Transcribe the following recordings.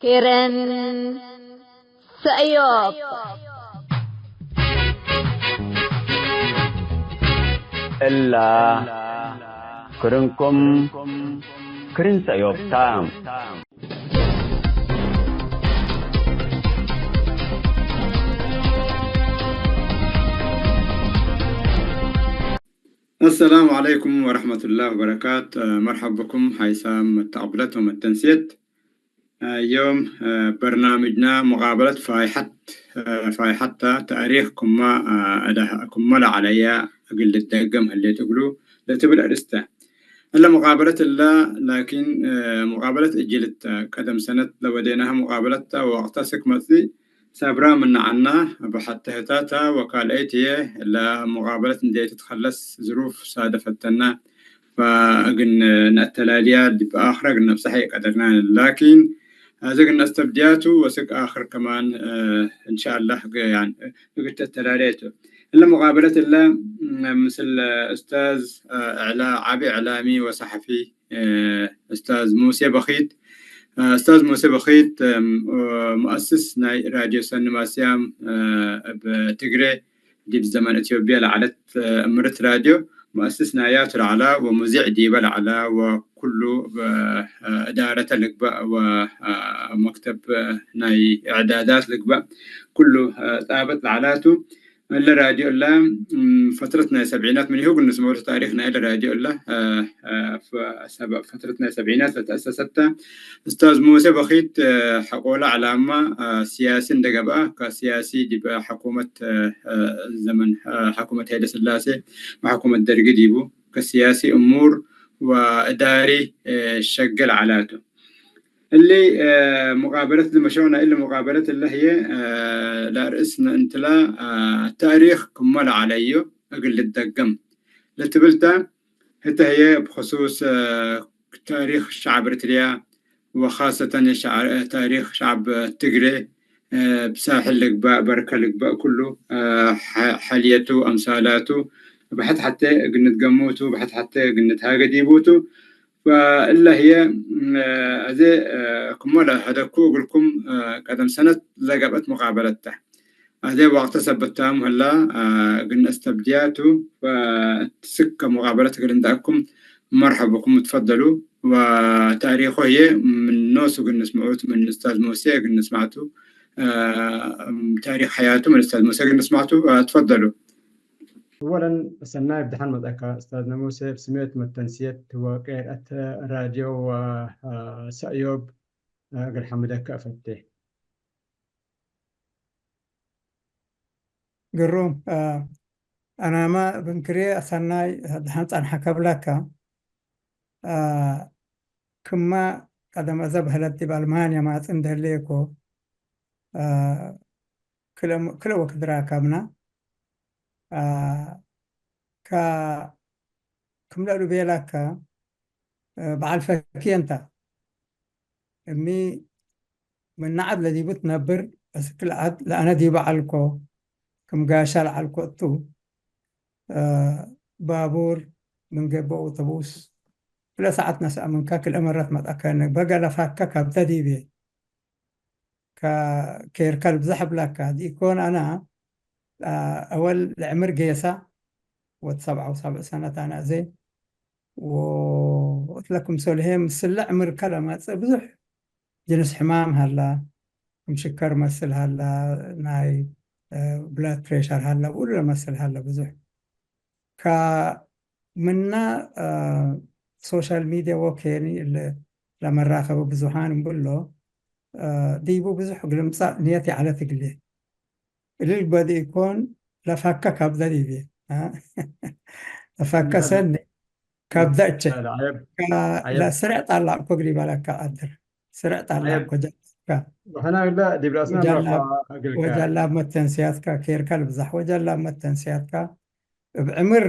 ኬረን ሰእዮብ። እላ ክርንኩም ክርን ሰእዮብታ። السلام عليكم ورحمة الله وبركاته. مرحبا بكم هيثم التقبلت ومتنسيت. اليوم برنامجنا مقابلة فايحة فايحة تاريخ كما كما عليا أقل الدقم هليت أقولو لتبل أرستا. إلا مقابلة إلا لكن مقابلة أجلت قدم سنة لوديناها مقابلة وقت سكمتي سابرا من عنا بحتهتاتا وكال أيتي لمقابلة نديت تخلص ظروف صادفتنا فقن نأتلاليا بآخرة قن نفسحي قدرنا لكن هذا قن استبدياتو وسك آخر كمان آه إن شاء الله يعني قلت أتلاليتو إلا مقابلة إلا مثل أستاذ آه إعلا عبي إعلامي وصحفي آه أستاذ موسى بخيت آه أستاذ موسى بخيت آه مؤسس ناي راديو سن ماسيام آه بتجري ديب زمن إثيوبيا لعلت آه أمرت راديو مؤسس نايات العلا ومذيع ديب العلا وكل آه إدارة الإقباء ومكتب آه ناي إعدادات الإقباء كله آه ثابت العلاتو إلا راديو إلا فترتنا سبعينات من يهوق الناس مورت تاريخنا إلا راديو إلا آه آه فترتنا سبعينات تأسست أستاذ موسى بخيت آه حقولا علامة آه سياسي ندقبا كسياسي ديب حكومة آه آه زمن آه حكومة هيدا سلاسي وحكومة درقي ديبو كسياسي أمور وإداري آه شقل علاتو اللي آه مقابلة المشونة اللي مقابلة اللي هي آه لا رئيسنا انت لا آه تاريخ كمال عليو أقل الدقم لتبلتا حتى هي بخصوص آه تاريخ شعب إريتريا وخاصة شع- تاريخ شعب تجري آه بساحل لقباء بركة لقباء كله آه ح- حليته أمثالاته بحت حتى قنت قموته بحت حتى قنت هاجديبوته فإلا هي آه أزي آه كمولا هذا كو أقول لكم آه قدم سنة لقبت مقابلته هذا وقت سبتام هلا آه قلنا استبدياتو فسكة مقابلة قلنا داكم مرحبا بكم تفضلوا وتاريخه هي من نوسو قلنا سمعوت من الأستاذ موسى قلنا سمعتو آه تاريخ حياته من الأستاذ موسى قلنا سمعتو آه تفضلوا أولا سناي بدحان مدأكا أستاذنا موسى بسميت متنسيت وقيرت راديو وسأيوب أقل حمدك أفتي ግሩም ኣናማ ብንክርየ ሰናይ ድሓን ጻንሓካ ብላካ ክማ ቀደም እዛ ባህለት ዲብ ኣልማንያ ማጽ እንደህለየኮ ክለ ወክድራ ካብና ካ ክምለሉ ቤላካ በዓል ፈኪየ እንታ እሚ ምናዓብ ለዲቡ ትነብር እስክ ለዓድ ለኣነ ዲበ ዓልኮ ክም ጋሻ ለዓልኮ እቱ ባቡር ምንገቦ ኣውቶቡስ ክለ ሰዓት ነስኣ ምንካ ክልኤ መረት መጣከነ በገ ለፋካ ካብተ ዲቤ ኬርካ ልብዛሕ ብላካ ዲኢኮን ኣና ኣወል ልዕምር ጌሳ ወድ ሰብዓ ወሰብዕ ሰነት ኣና እዜ ወእትለኩም ሰልሄ ምስለ ዕምርካ ለማጽእ ብዙሕ ጅንስ ሕማም ሃላ ከም ሽከር መስል ሃላ ናይ ብላድ ፕሬሸር ሃላ ብኡሉ ለመስል ሃላ ብዙሕ ካ ምና ሶሻል ሚድያ ወኬኒ ለመራኸቢ ብዙሃን እምብሎ ዲቡ ብዙሕ ግልምጻእ ንየት ይዓለት እግሌ እልል በዲ ኢኮን ለፋካ ካብዛ ዲቤ ለፋካ ሰኒ ካብዛ እቸ ለስርዕ ጣላ እኮ ግሪባላካ ቀድር ስርዕ ጣላ እኮ ጀካ ወሐና ግዳ ዲብ ራእስና ወጃላ መተንስያትካ ኬርካ ልብዛሕ ወጃላ መተንስያትካ እብ ዕምር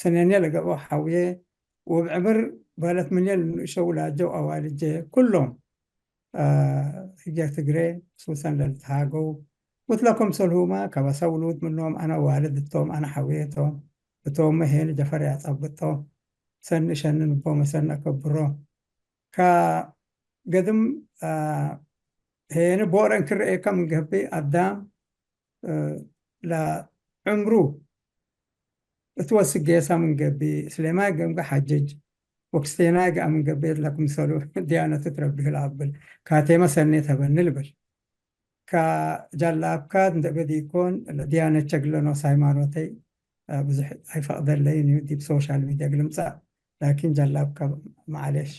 ስነንየ ለገብኦ ሓውየ ወእብ ዕምር ባለት ምንየ ልንእሸው ላጀው ኣዋልጀ ኩሎም ህጀ ትግሬ ሱሰን ለልትሃገው ውትለኮም ሰልሁማ ከበሳ ውሉድ ምኖም ኣነ ዋልድ እቶም ኣነ ሓውየ እቶም እቶም ሄን ጀፈር ያጸብጦ ሰኒ ሸኒ ንቦ መሰኒ ኣከብሮ ካ ገድም ሄነ ቦረን ክረኤካ ምንገብይ ኣዳም ለዕምሩ እትወስድ ጌሳ ምንገብይ እስሌማይ ገምገ ሓጀጅ ወክስቴናይ ገኣ ምንገብይ ለክምሰሉ ዲያነቱ ትረብህ ለኣብል ካቴመ ሰኔ ተበኒ ልብል። ከጃላብካ እንደ በዲኮን ዲያነ ቸግለኖስ ሃይማኖተይ ብዙሕ ኣይፈቅደለይን እዩ ዲብ ሶሻል ሚዲያ ግልምፃእ። ላኪን ጃላብካ ማዓሌሽ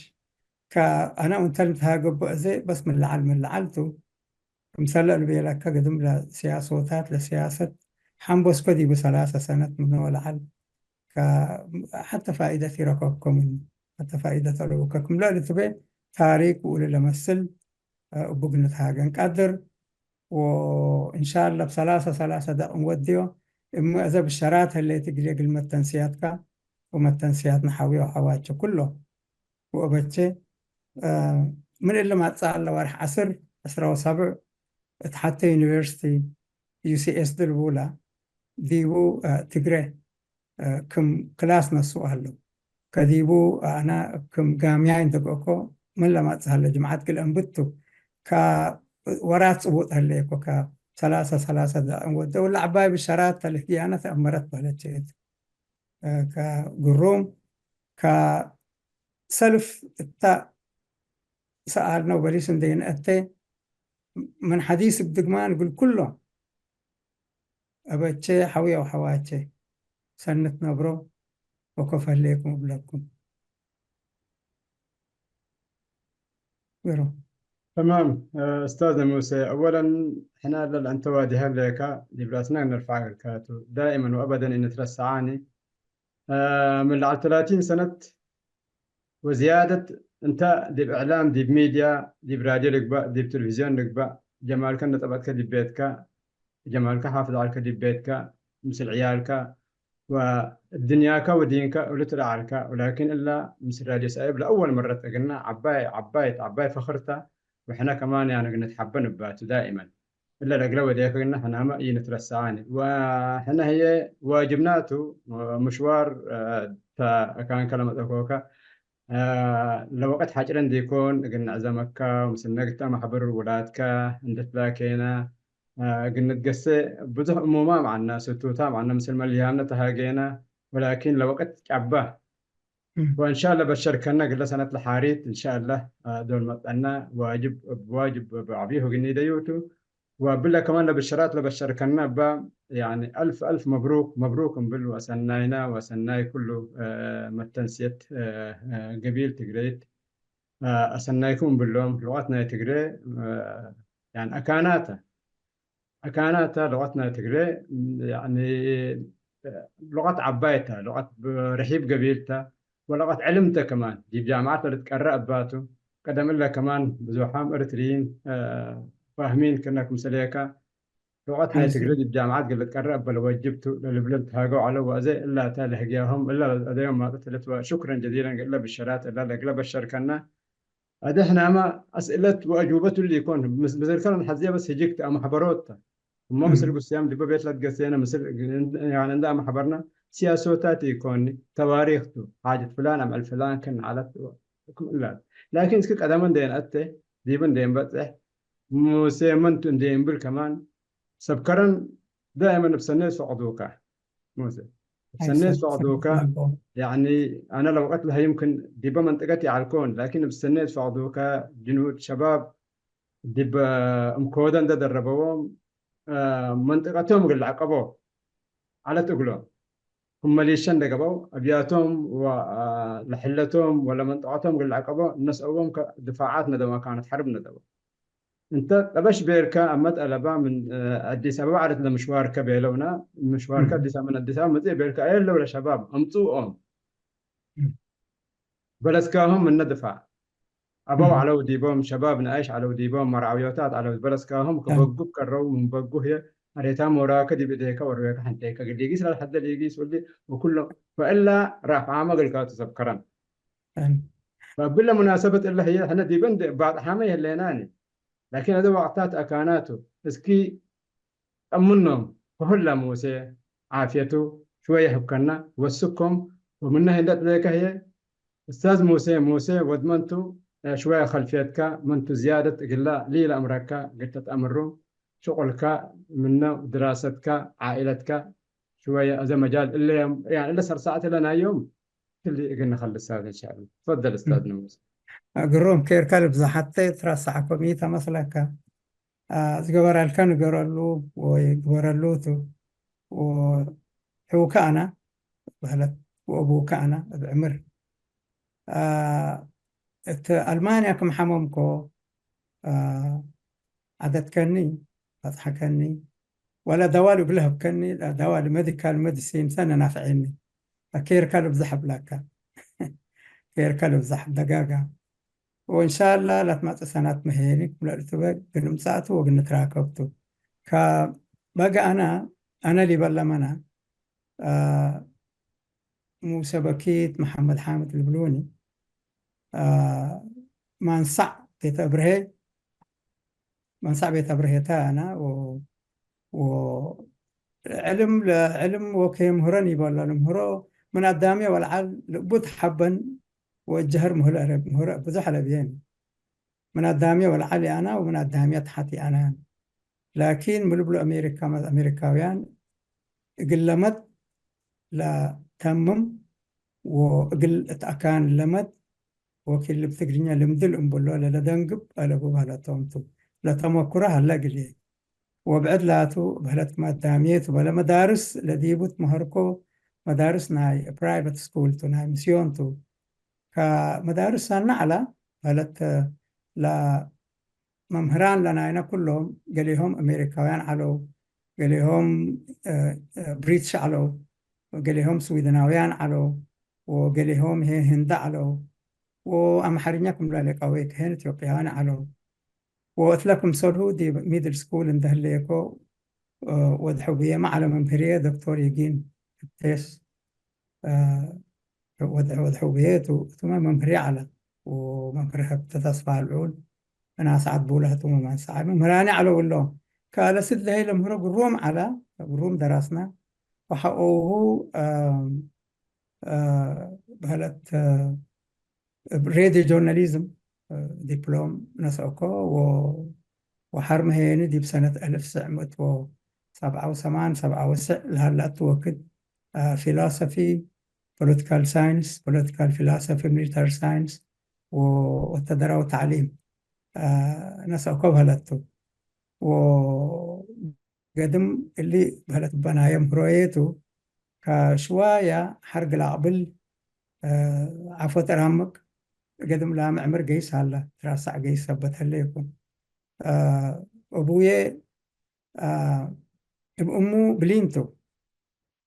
ከኣነ እንተል ተሃገቦ እዚ በስ ምልዓል ምልዓልቱ ክምሰለ ልቤለካ ግድም ለሲያሶታት ለሲያሰት ሓምቦስኮ ዲቡ ሰላሳ ሰነት ምኖ ለዓል ሓተ ፋኢደት ይረከብኮምን ሓተ ፋኢደት ኣለውከ ክምለ ልትቤ ታሪክ ውሉ ለመስል እቡ ግንትሃገን ቀድር ወእንሻላ ብሰላሳ ሰላሳ ደቅ ንወድዮ እሞ እዘ ብሸራት ህለይቲ ግዜ ግል መተንስያትካ ወመተንስያት ንሓዊ ወሓዋቸ ኩሎ ወእበቼ ምን እለ ማጻ ኣለ ወርሕ ዓስር ዕስራ ወሳብዕ እት ሓተ ዩኒቨርሲቲ ዩሲኤስ ድልቡላ ዲቡ ትግረ ክም ክላስ ነሱ ኣሎ ከዲቡ ኣና ክም ጋምያ እንደገኮ ምን ለማጽ ሃለ ጅምዓት ግል እንብቱ ወራት ጽቡጥ ሃለ ኮ ሰላሳ ሰላሳ ወደ ወላ ዓባይ ብሸራት ተልህያና ተእመረት ባለችት ግሩም ሰልፍ እታ ሰኣል ነው በሊስ እንደይንአተ ምን ሐዲስ ብድግማን ግል ኩሎ እበቼ ሐውየ ወሐዋቼ ሰንት ነብሮ ወኮፈሌኩም እብለኩም። تمام. أستاذنا موسى، أولا حنا للأنت واجه لك لبراسنا نرفع الكاتو دائما وأبدا إن ترسعاني من لعل ثلاثين سنة وزيادة. أنت ديب إعلام ديب ميديا ديب راديو لقبا ديب تلفزيون لقبا جمالك نطبتك ديب بيتك جمالك حافظ عليك ديب بيتك مثل عيالك والدنياك ودينك ولتر عالك ولكن إلا مثل راديو سعيب لأول مرة قلنا عباي عباي عباي فخرته وإحنا كمان يعني قلنا تحبنا باتو دائما. إلا لقلا وديك قلنا حنا ما ينترسعاني وحنا هي واجبناتو مشوار كان كلمة أخوك ለወቀት ሓጭረ እንዲኮን እግን ንዕዘመካ ምስል ነግታ ማሕበር ውላድካ እንድትላኬና እግን ንትገሰ ብዙሕ እሙማ ማዓና ስቱታ ማዓና ምስል መልያምነ ተሃጌና ወላኪን ለወቀት ጫባ ወእንሻላ በሸርከና ግለ ሰነት ለሓሪት እንሻላ ዶል መጠና ዋጅብ ዋጅብ ብዓብዩ ህግኒ ደዩቱ وبلا كمان لبشرات لبشر كنا با يعني ألف ألف مبروك مبروك نبل وأسناينا وأسناي كله آه متنسيت آه آه قبيل تقريت آه أسنايكم بلهم لغتنا تقري آه يعني أكاناتا أكاناتا لغتنا تقري يعني لغة عبايتا لغة رحيب قبيلتا ወለቐት ዕልምተ ከማን ዲብ ጃምዓት ለልትቀረ እባቱ ቀደም እለ ከማን ብዙሓም እርትርይን ፋህሚን ክነክ ምሰሌካ ሉቐት ናይ ትግሪ ዲብ ጃምዓት ግልትቀረ እበ ለወጅብቱ ለልብለ ልትሃገው ዐለው ወእዜ እላተ ለህግያሆም እለ ለልአደዮም ማጥት እለት ወሹክረን ጀዚለን እለ ብሸራት እለ ለእግለ በሸርከና አደሕናማ አስእለት ወአጁበት እሉ ኢኮን ብዝርከረን ሐዜ በስ ህጅግት አመሕበሮት ተ እሞ ምስል ጉስያም ዲበ ቤት ለትገሴነ ምስል እንዳ አመሕበርና ሲያሶታት ኢኮኒ ተዋሪክ ቱ ሓጀት ፍላን አምዕል ፍላን ከን ዐለት እላት ላኪን እስኪ ቀደመ እንደየን አተ ዲብ እንደየን በጽሕ ሙሴ መንቱ እንደየን ብል ከማን ሰብከረን ዳይመን ብሰነ ሰቅዱካ ሙሴ ብሰነ ሰቅዱካ ያኒ አነ ለወቀት ለሀ يمكن ዲበ መንጠቀት ይዓልኮን ላኪን ብሰነ ሰቅዱካ ጅኑድ ሸባብ ዲብ እምኮደ እንደ ደረበዎም መንጠቀቶም እግል ለዐቀቦ ዐለት እግሎም ክም መሊሸ እንደ ገበው አብያቶም ለሕለቶም ወለ መንጠቀቶም እግል ለዐቀቦ እነስአዎም ድፋዓት ነደማ ካነት ሐርብ ነደማ እንተ ጠበሽ ቤርካ አመት አለባ ምን አዲስ አበባ ዐለት ለምሽዋርከ ቤለውና ምሽዋርከ አዲስ ምን አዲስ አበባ መጽእ ቤርካ አየለው ለሸባብ አምጽኡኦም በለስካሆም ምነ ድፋዕ አበው ዐለው ዲቦም ሸባብ ነአይሽ ዐለው ዲቦም መርዓውዮታት ዐለው በለስካሆም ከበጉብ ከረው ምን በጉ ህየ አሬታ ሞራከ ዲብ እዴከ ወርዌከ ሐንቴከ ግዲጊስ ለልሐደ ሊጊስ ወሊ ወኩሎም ፈእላ ራፍዓመ ገልካቱ ሰብ ከረም ፈብለ ሙናሰበት እለ ህየ ሕነ ዲበን ባጥሓመ የህሌናኒ ላኪን አደ ዋቅታት አካናቱ እስኪ ጠምኖም ከሁላ ሙሴ ዓፍየቱ ሽወየ ህብከና ወስኮም ወምነ ህንደት ሌከ ህየ እስታዝ ሙሴ ሙሴ ወድመንቱ ሽወያ ከልፍየትካ፣ ምንቱ ዝያደት እግላ ሊላ እምረካ፣ ግተት ኣምሩ፣ ሽቁልካ፣ ምነ ድራሰትካ፣ ዓኢለትካ፣ ሽወያ እዘ መጃል እለዮም፣ ያን እለ ሰርሳዕት ለናዮም፣ ክሊ እግን ኸልሳት እንሻላ። ትፈደል እስታዝ ንሙስ። ግሩም፣ ኬርካ ልብዛ ሓተ ትራሳዕኮ ሚእታ መስለካ። ዝገበራልካ ንገረሉ ወይ ግበረሉ። ቱ ሕውካ ኣና በህለት ወእቡካ ኣና እብ ዕምር እቲ ኣልማንያ ከም ሓመምኮ ዓደትከኒ፣ በጽሓከኒ፣ ወላ ዳዋሊ ብለህብከኒ፣ ዳዋሊ ሜዲካል ሜዲሲን ሰነናፍዐኒ። ኬርካ ልብዛሕ ብላካ። ኬርካ ልብዛሕ ደጋጋ። ወእንሻላ ላትማጽእ ሰናት መሄኒ ክምለል ትበ ግንምጻእቱ ወግንትራከብቱ። ከበጋ ኣና፣ ኣነ ሊበለመና፣ ሙሰ በኪት መሓመድ ሓምድ ልብሉኒ፣ ማንሳዕ ቤተ እብርሄ፣ ማንሳዕ ቤተ እብርሄታ ኣና፣ ዕልም፣ ዕልም ወከየምህረን ይበላ ልምህሮ፣ ምን ኣዳሜ ወልዓል ልቡት ሓበን ወእጀህር ምህረ ብዙሕ ለብየን። ምን ኣዳሜ ወልዓል ያና ወምን ኣዳሜ ተሓት ያናን። ላኪን ምልብሎ ኣሜሪካ፣ ኣሜሪካውያን እግል ለመድ ለተምም ወእግል እትኣካን ለመድ ወኪል ልብ ትግርኛ ልምድል እምብሎ ለለደንግብ ኣለቡ በህለቶምቱ። ለተመኩረ ሀለ እግል ወብዕድ ላቱ በህለት ማዳሜቱ በለ መዳርስ ለዲቡት መህርኮ መዳርስ ናይ ፕራይቨት ስኩል ቱ ናይ ሚስዮን ቱ። ከመዳርስ ሳና ዓላ በህለት ለመምህራን ለናይና ኩሎም ገሊሆም ኣሜሪካውያን ዓለው፣ ገሊሆም ብሪትሽ ዓለው፣ ገሊሆም ስዊድናውያን ዓለው፣ ወገሊሆም ሄ ህንዳ ዓለው፣ ወኣምሓርኛ ክምላ ለቃወይ ከሄን ኢትዮጵያውያን ዓለው። ወእትለ ክምሰልሁ ዲብ ሚድል ስኩል እንደህለየኮ ወድሐውየ መዓለ መምህርየ ዶክተር የጊን ፍቴስ ወድሐውየ እቱመ መምህርየ ዓለ ወመምህር ሀብተ ተስፋ ልዑል ምናሰዓት ብውለ ህቱመ ማንሰዓይ መምህራኒ ዓለው እሎም። ከአለ ስድለሄ ለምህሮ ግሩም ዓላ ግሩም ደራስና ወሐኦሁ በህለት ሬድዮ ጆርናሊዝም ዲፕሎም ነስኦኮ ወሓር መሄኒ ዲብ ሰነት አልፍ ስዕ ምእት ወሰብዓ ወሰማን ሰብዓ ወስዕ ለሃላቱ ወክድ ፊሎሶፊ፣ ፖለቲካል ሳይንስ፣ ፖለቲካል ፊሎሶፊ፣ ሚሊታሪ ሳይንስ ወወተደራዊ ታዕሊም ነስኦኮ በህለቱ። ወገድም እሊ በህለት በናየም ህሮየቱ ከሽዋያ ሐርግ ላቅብል ዓፎ ጠራምቅ ገድም ላም ዕምር ገይስ አለ ትራሳዕ ገይስ ሰበት ህለ ይኩን። እቡዬ እብ እሙ ብሊንቱ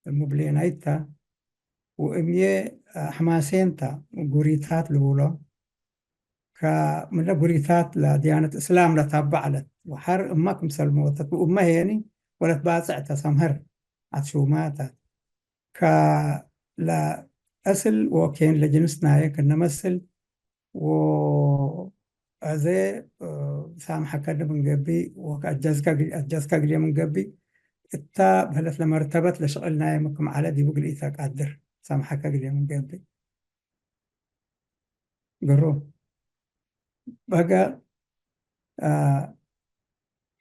እሙ ብሌናይታ ወእምዬ አሕማሴንታ ጉሪታት ልቡሎ። ከምለ ጉሪታት ለዲያነት እስላም ለታባዕ ለት ወሐር እማ ክምሰል ሞተት ወእመ ሄኒ ወለት ባጽዕ ተሰምሀር አትሹማታ። ከለአስል ወኬን ለጅንስ ናየ ከነመስል ወአዜ ሳምሐከኒ ምን ገቢ ወከአጃዝካ ግል-፣ አጃዝካ ግልየ ምን ገቢ እታ በህለት ለመርተበት ለሽቅል ናየ ምክም ዐለ ዲቡ ግልኢተ ቃድር ሳምሐከ ግልየ ምን ገቢ። ግሩም። በገ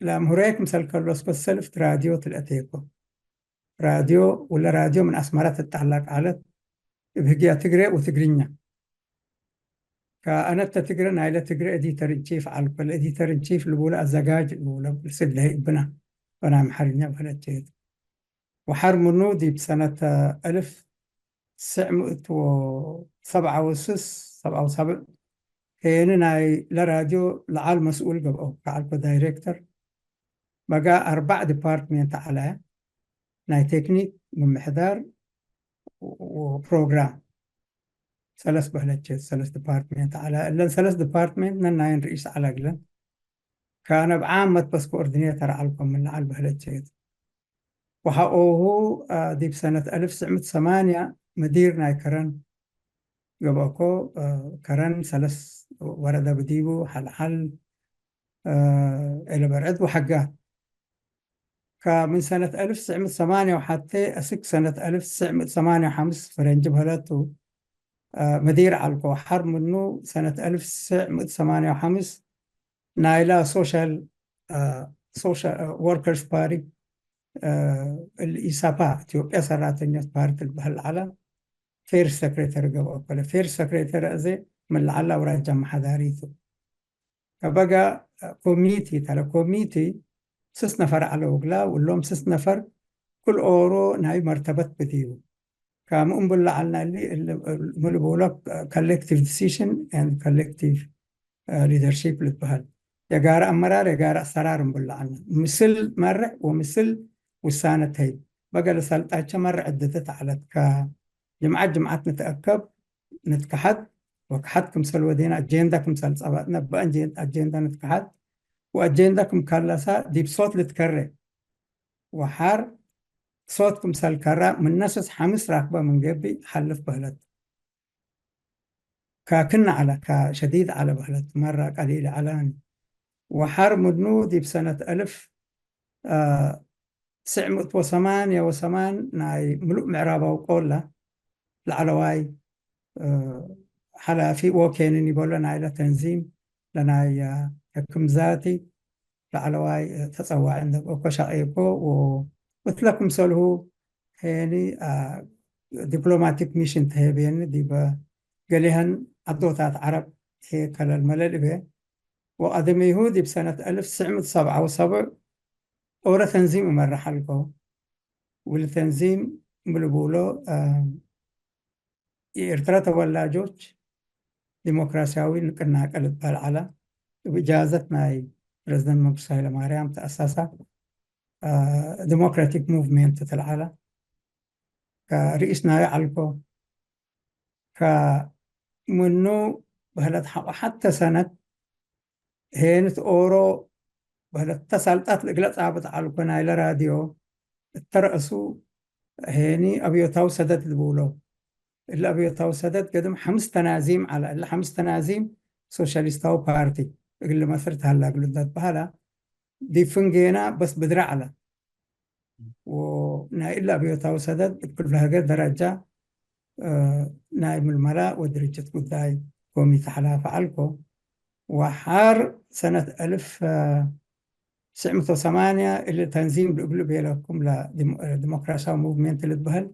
ለምህሮየ ክምሰል ከሎ እስኮ ሰልፍት ራድዮ ትልአተየኮ። ራድዮ ወለ ራድዮ ምን አስመራ ትጣላቅ ዐለት እብ ህግያ ትግሬ ወትግርኛ። ከአነተ ትግረ ናይለ ትግረ ኤዲተር ኢንቺፍ ዐልኮ። ለኤዲተር ኢንቺፍ ልቡለ አዘጋጅ ልቡለ ብልስድ ለህይ እብና በና አምሐርኛ በህለት ጀየት። ወሐር ምኑ ዲብ ሰነት አልፍ ስዕ ምእት ወሰብዓ ወስስ ሰብዓ ወሰብዕ ከየኒ ናይ ለራድዮ ለዓል መስኡል ገብአው ከዐልኮ ዳይሬክተር። በጋ አርባዕ ዲፓርትሜንት ዐለ፣ ናይ ቴክኒክ፣ ምምሕዳር ወፕሮግራም። ሰለስ በህለቼ ሰለስ ዲፓርትሜንት ዐለ። እለን ሰለስ ዲፓርትሜንት ነናየን ርኢስ ዐለ እግለን። ከአነ ብዓመት በስ ኮኦርዲኔተር ዐልኮም ምን ለዓል በህለቼት። ወሐኦሁ ዲብ ሰነት አልፍ ስዕ ምእት ሰማንያ መዲር ናይ ከረን ገብአኮ። ከረን ሰለስ ወረደ ብዲቡ ሐልሐል ኤለበርዕድ ወሐጋት። ከምን ሰነት አልፍ ስዕ ምእት ሰማንያ ወሐቴ እስክ ሰነት አልፍ ስዕ ምእት ሰማንያ ወሐምስ ፈረንጅ በህለቱ። መዲር ዓልኮ ሓር ምኑ ሰነት ኣልፍ ስዕ ምእት ሰማንያ ሓምስ ናይላ ሶሻል ሶሻል ወርከርስ ፓርቲ ኢሳፓ ኢትዮጵያ ሰራተኛት ፓርቲ ዝበሃል ዓላ ፌር ሰክሬተሪ ገብኦ ከለ ፌር ሰክሬተሪ እዚ ምልዓላ ኣውራጃ ኣመሓዳሪቱ ከበጋ ኮሚቲ ተለ ኮሚቲ ስስ ነፈር ዓለ ውግላ ውሎም ስስ ነፈር ኩል ኦሮ ናይ መርተበት ብትዩ ከምኡ እምብላዓልና ምልብሎ collective decision and collective leadership ልትበሃል የጋራ ኣመራር የጋራ ኣሰራር እምብላዓልና ምስል መርዕ ወምስል ውሳነ ተይ በገለ ሰልጣቸ መርዕ ዕድተ ተዓለትካ ጅምዓት ጅምዓት ንትአከብ ንትከሓት ወክሓት ክምሰል ወዴና ኣጀንዳ ክምሰል ጸባጥና ብኣጀንዳ ንትከሓት ወኣጀንዳ ክምካላሳ ዲብ ሶት ልትከረ ወሓር ሶት ክምሰል ከራ ምነስስ ሓምስ ራክበ ምንገቢ ሓልፍ በህለት ካክና ዓላ ካ ሸዲድ ዓለ በህለት መራ ቀሊል ዓላኒ ወሓር ምድኑ ዲብ ሰነት ኣልፍ ስዕ ምእት ወሰማንያ ወሰማን ናይ ምሉእ ምዕራባዊ ቆላ ላዕለዋይ ሓላፊ ወኬንን ይበሎ ናይለ ተንዚም ለናይ ሕክም ዛቲ ላዕለዋይ ተጸዋዒ እንደበኮ ሻቂኮ ወእትለ ክምሰልሁ ሄኒ ዲፕሎማቲክ ሚሽን ተሄብየኒ ዲበ ገሊሀን ኣዶታት ዓረብ ሄ ከለል መለል እበ ወቀደመይሁ ዲብ ሰነት ኣልፍ ስዕ ምእት ሰብዓ ወሰብዕ ኦረ ተንዚም እመርሕ ኣልኮ ውል ተንዚም ምልብሎ የኤርትራ ተወላጆች ዲሞክራሲያዊ ንቅናቄ ልትበሃል ዓላ ብእጃዘት ናይ ፕሬዚደንት መንግስቱ ኃይለማርያም ተኣሳሳ ዲሞክራቲክ ሙቭሜንት ተልዓላ ርኢስናዮ ዓልኮ ከምኑ በህለት ሓቆ ሓተ ሰነት ሄንት ኦሮ በህለት ተሳልጣት ልእግለጽ ኣብት ዓልኮ ናይለ ራድዮ እተረእሱ ሄኒ ኣብዮታዊ ሰደት ልብውሎ እለ ኣብዮታዊ ሰደት ገድም ሓምስ ተናዚም ዓላ እለ ሓምስ ተናዚም ሶሻሊስታዊ ፓርቲ እግል መስርት ሃላ ግሉ እንዳትበሃላ ዲፍንጌና በስ ብድራ ዓላ ናይ እለ ኣብዮታዊ ሰደት እብ ክፍለ ሀገር ደረጃ ናይ ምልመላ ወድርጅት ጉዳይ ኮሚተ ሓላፊ ዓልኮ ወሓር ሰነት ኣልፍ ስዕ ምእት ወሰማንያ እሊ ተንዚም ልእግሉ ቤለኩም ለዲሞክራሲያዊ ሙቭሜንት ልትበህል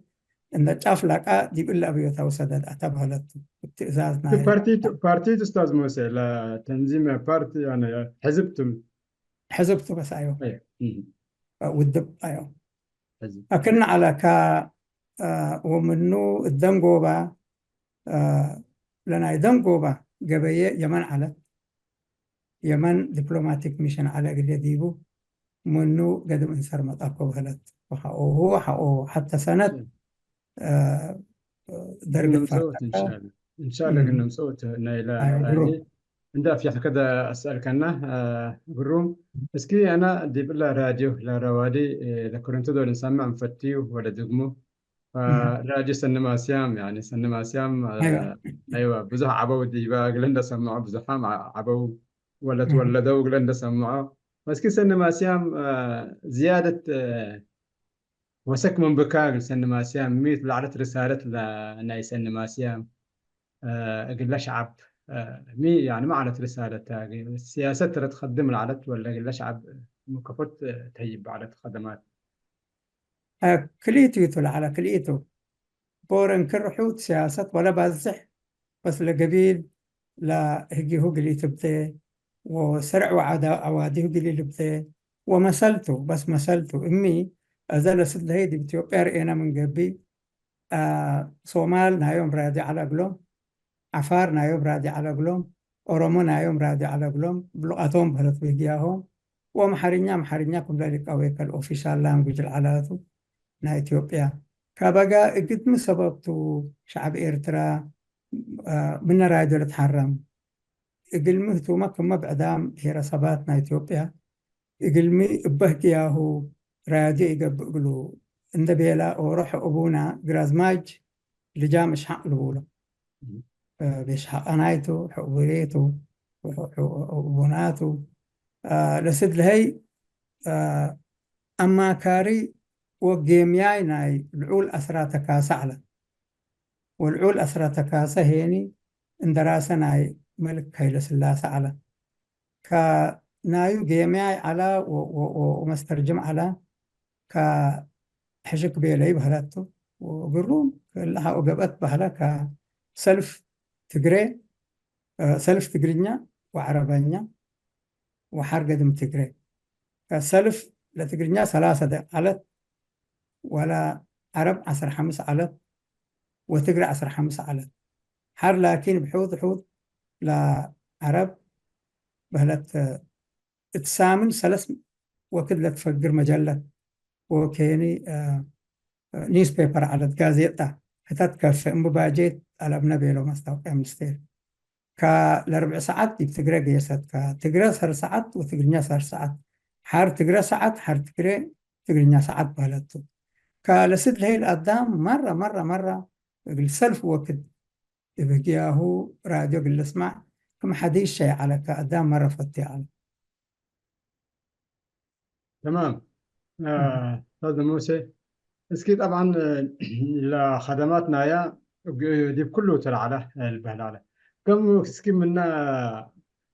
እንደ ጫፍ ላቃ ዲብ እለ ኣብዮታዊ ሰደድ ኣታ በህለቱ ትእዛዝ ናይ ፓርቲ ፓርቲ ኡስታዝ ሙሴ ለተንዚም ፓርቲ ሕዝብትም ሕዝብቱ በስ ኣዮ ውድብ ኣዮ ሕዝብ ኣክና ዓላካ ወምኑ እደንጎባ ለናይ ደንጎባ ገበየ የመን ዓለት የመን ዲፕሎማቲክ ሚሽን ዓለ ግዜ ዲቡ ምኑ ገድም እንሰር መጣኮ በህለት ወሓኦሁ ሓኦ ሓተ ሰነት ደርግት እንሻለ ግን ንምፅኦት ናይላ እንዳ ፍያሕ ከደ ኣስኣልከና ግሩም እስኪ ኣና ዲብላ ራድዮ ላራዋዲ ለኮረንቶ ዶ ልንሰምዕ ንፈትዩ ወለ ደግሞ ራድዮ ሰንማስያም ያኒ ሰንማስያም ኣይዋ ብዙሕ ዓበው ዲባ ግለ እንደሰምዖ ብዙሓም ዓበው ወለት ወለደው ግለ እንደሰምዖ እስኪ ሰንማስያም ዝያደት ወሰክ መንብካ እግል ሰኒ ማስያም ሚ ትብላዕለት ርሳለት ናይ ሰኒ ማስያም እግለ ሸዓብ ሚ ያኒ ማዕለት ርሳለት ሲያሰት ትረትኸድም ላዕለት ወለ እግለ ሸዓብ ምከፎት ተይብ ባዕለት ኸደማት ክልኢቱ ይቱ ላዕለ ክልኢቱ ቦረን ክርሑት ሲያሰት ወለ ባዝሕ በስ ለገቢል ለህጊሁ ግሊትብቴ ወሰርዕ ወዓዳ አዋዲሁ ግሊልብቴ ወመሰልቱ በስ መሰልቱ እሚ እዘ ለስደሀይ ዲብ ኢትዮጵያ ርኤና ምን ገቢ ሶማል ናዮም ራዲ ዓላ እግሎም ዓፋር ናዮም ራዲ ዓላ እግሎም ኦሮሞ ናዮም ራዲ ዓላ እግሎም ብሉቃቶም በህለት ብህግያሆም ወምሓርኛ ምሓርኛ ክብለ ሊቃዌ ከል ኦፊሻል ላንጉጅ ልዓላቱ ናይ ኢትዮጵያ ካባጋ እግድሚ ሰበብቱ ሸዓብ ኤርትራ ምነ ራድዮ ልትሓረም እግልሚ ህቱመ ክመ ብዕዳም ብሄረሰባት ናይ ኢትዮጵያ እግልሚ እበህግያሁ ራድዮ ይገብእ እግሉ እንደ ቤላ ኦሮ ሕቁቡና ግራዝማጅ ልጃም እሽሓቅ ልብሎ ቤሽሓቃናይቱ ሕቁቡሬቱ ሕቁቡናቱ ለስድልሀይ ኣማካሪ ወጌምያይ ናይ ልዑል ኣስራተ ካሳ ዓለ ወልዑል ኣስራተ ካሰ ሄኒ እንደራሰ ናይ መልክ ኃይለ ሥላሴ ዓላ። ከናዩ ጌምያይ ዓላ ወመስተርጅም ዓላ ከሕሽክ ቤለይ ባህላቱ ወግሩም ክልሓኡ ገብአት ባህላ ከሰልፍ ትግሬ ሰልፍ ትግርኛ ወዓረበኛ ወሓር ገድም ትግሬ ከሰልፍ ለትግርኛ ሰላሳ ዓለት ወላ ዓረብ ዓስራ ሓምስ ዓለት ወትግሪ ዓስራ ሓምስ ዓለት ሓር ላኪን ብሕውት ሕውት ለዓረብ በህለት እትሳምን ሰለስ ወክድ ለትፈግር መጀለት ወኬኒ ኒውስፔፐር ዓለት ጋዜጣ ሕታት ከፈ እምባጀት ጠለብነ ቤሎ ማስታወቂያ ሚኒስቴር ከለርብዕ ሰዓት ዲብ ትግረ ገየሰት ከትግረ ሰር ሰዓት ወትግርኛ ሰር ሰዓት ሓር ትግረ ሰዓት ሓር ትግረ ትግርኛ ሰዓት በህለቱ ከለስድ ለሄል ኣዳም መራ መራ መራ እግል ሰልፍ ወክድ እብግያሁ ራድዮ ግልስማዕ ክም ሓዲሽ ሸይ ዓለከ ኣዳም መረ ፈቲ ዓለ تمام أستاذ موسى እስኪ طبعا ለኸደማት ናያ ዲብ ኩሉ ተላዕለ ልበህል ኣለ ከም እስኪ ምና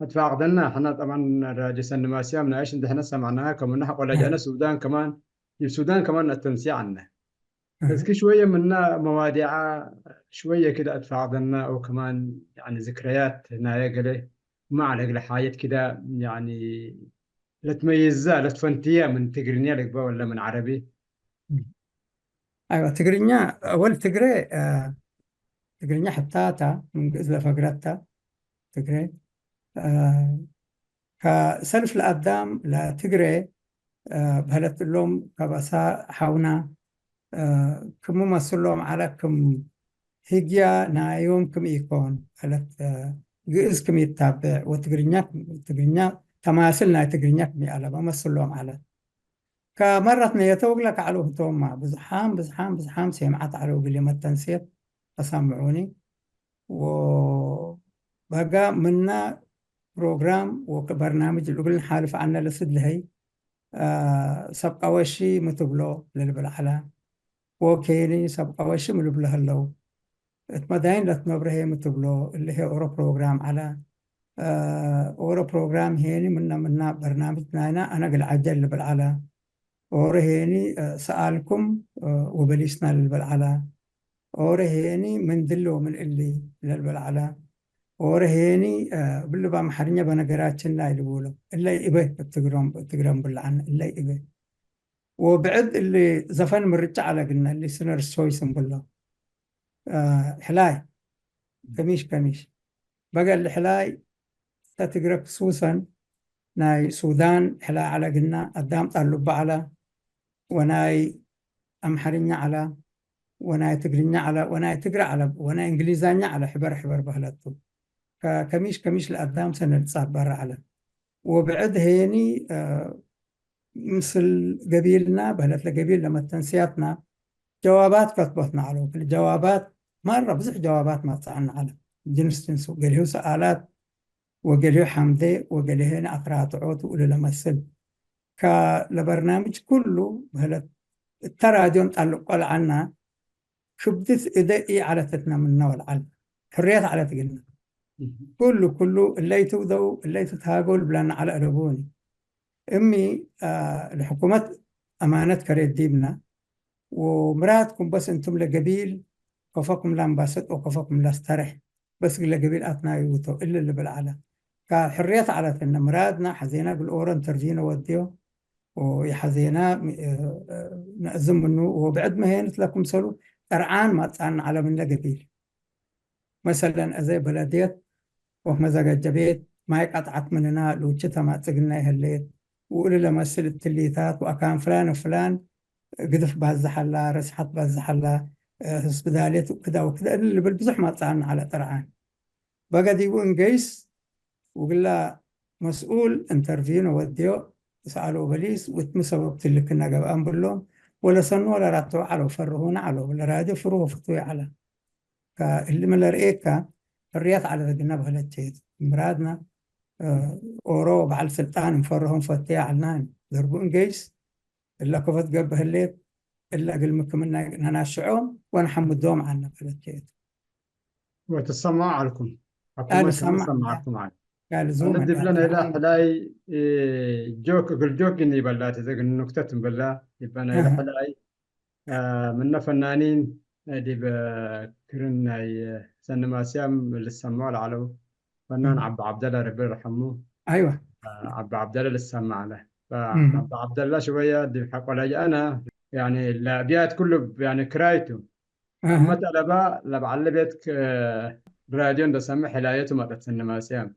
أتفاقدنا حنا طبعا ራድዮ ሰንማስያ ምናሽ እንድሕነ ሰማዕናሃ ከምና ቆላጃነ ሱዳን ከማን ዲብ ሱዳን ከማን ነተንስያ ዓነ እስኪ ሽወየ ምና መዋዲዓ ሽወየ ክዳ أتفاقدنا أو كمان يعني ذكريات ናየ ገለ ما على قل حاجات كده يعني لتميزها لتفنتيها من تقرنيا لك ولا من عربي ኣይዋ ትግርኛ ኣወል ትግረ ትግርኛ ሕታታ ምን ግእዝ ለፈግረታ ትግረ ከሰልፍ ለኣዳም ለትግረ በህለት እሎም ከበሳ ሓውና ክም መስሎም ዓላ ክም ህግያ ናዮም ክም ኢኮን በህለት ግእዝ ክም ይታብዕ ወትግርኛ ትግርኛ ተማስል ናይ ትግርኛ ክም ይኣለባ መስሎም ዓላ ከመረት ነየተ ወግለ ካዕሎ ህቶማ ብዝሓም ብዝሓም ብዝሓም ሴምዓት ዓለ ወግል መተንሴት ተሰምዑኒ ወበጋ ምና ፕሮግራም ወበርናምጅ ልእግል ንሓልፍ ዓነ ለስድ ለሀይ ሰብ ቀወሺ ምትብሎ ለልብል ዓላ ወኬኒ ሰብ ቀወሺ ምልብሎ ህለው እት መዳይን ለትነብረ ሄ ምትብሎ እሊ ሄ ኦሮ ፕሮግራም ዓላ ኦሮ ፕሮግራም ሄኒ ምና ምና በርናምጅ ናይና ኣነ ግል ዓጀል ልብል ዓላ ኦሮ ሄኒ ሰኣልኩም ወበሊስና ልብል ዓላ ኦረ ሄኒ ምን ድሎ ምን እሊ ለልበል ዓላ ኦረ ሄኒ ብልብ ኣምሓርኛ በነገራችን ላይ ልብሎ እለይ እበ ትግረም ብልዓን እለይ እበ ወብዕድ እሊ ዘፈን ምርጫ ዓለ ግና እሊ ስነር ሶይስ እንብሎ ሕላይ ከሚሽ ከሚሽ በገ እሊ ሕላይ እተ ትግረ ክሱሰን ናይ ሱዳን ሕላይ ዓለ ግና ኣዳም ጣሉባ ዓላ ወናይ ኣምሓርኛ ዓላ ወናይ ትግርኛ ዓላ ወናይ ትግረ ዓላ ወናይ እንግሊዛኛ ዓላ ሕበር ሕበር ባህለቱ ከሚሽ ከሚሽ ለኣዳም ሰነድ ጻባራ ዓላ ወብዕድ ሄኒ ምስል ገቢልና በህለት ለገቢል ለመተንስያትና ጀዋባት ከትቦትና ዓለው ጀዋባት ማራ ብዙሕ ጀዋባት ማጻዕና ዓለ ጅንስ ጅንሱ ገሊሁ ሰኣላት ወገሊሁ ሓምደ ወገሊሁ ንኣትራትዖ ትውሉ ለመስል ከለበርናምጅ ኩሉ በህለት እተ ራድዮን ጣልቆ ለዓልና ክብድት እደ ኢዓለተትና ምና ወልዓል ሕርያት ዓለት ግና ኩሉ ኩሉ እለይ ትውደው እለይ ትትሃገው ልብላና ዓለ ዕለቡኒ እሚ ለሕኩመት ኣማነት ከሬት ዲብና ወምራትኩም በስ እንቱም ለገቢል ከፈኩም ላምባሰጥ ወከፈኩም ላስተርሕ በስ ግለ ገቢል ኣትናዩ ውቶ እሊ ልብል ዓለ ካብ ሕርየት ዓለትነ ምራድና ሓዜና ግልኦሮ ኢንተርቪው ነወድዮ ይሓዜና ነእዝም ምኑ ወብዕድ መሄንት ለኩምሰሉ ጠርዓን ማጻን ዓለምነ ገቢል መሰለን እዘ በለድየት ወመዘገጀ ቤት ማይ ቃጥዓት ምንና ልውች ተማጽግና ይህሌት ውእሉ ለመስል እትሊታት ወአካን ፍላን ፍላን ግድፍ ባዝሕ ኣላ ረስሓት ባዝሕ ኣላ ህዝቢ ዳሌት ክዳ ወክዳ እሊ ልብል ብዙሕ ማጻን ዓለ ጠርዓን በገዲቡ እንገይስ ውግላ መስኡል ኢንተርቪው ነወድዮ ሰኣሎ በሊስ ውትሚ ሰበብ ትልክና ገብኣን ብሎም ወለሰኑ ወለራተው ዓለው ፈርሁና ዓለው ለራድዮ ፍርሆ ፍትዊ ዓላ እልሚ ለርእየካ ሕርያት ዓለ ተግና በህለቸየት ምራድና ኦሮ በዓል ስልጣን እንፈርሆም ፈትያ ዓልና ዘርቡ እንገይስ እላ ኮፈት ገብር ህሌት እላ እግል ምክምና ነናሽዖም ወነሐምዶም ዓልና በህለቸየት ወትሰማዕ ዓልኩም። ቃል ሰማዕ። ሰማዕኩም ዓል። ቃል ዙም። ኣነ ድብለ ናይላ ሕላይ፣ እ፣ ጆክ፣ እግል ጆክ ግን ይበላ፣ ተዘግን ኑክተት እንበላ፣ ይበላ ናይላ ሕላይ፣ እ፣ ምነ ፈናኒን፣ እ፣ ዲብ፣ እ፣ ክርን ናይ፣ እ፣ ሰኒ ማስያም ልሰምዖ ለዓለው። ፈናን ዓቢ ዓብደላ ረቢ ርሐሙ። ኣይዋ። እ፣ ዓቢ ዓብደላ ልሰምዕ ኣለ። ፈ-፣ እም። ዓቢ ዓብደላ ሽወያ ዲብ ሐቆ ላጅኣና፣ ያኒ፣ ለቢያት ኩሉ፣ ያኒ፣ ክራይቱ። ኣሃ። እመ ጠለባ ለበዓለ ቤት ክ-፣ ራድዮ እንደሰምዕ ሕላየቱ መጠት ሰኒ ማስያም።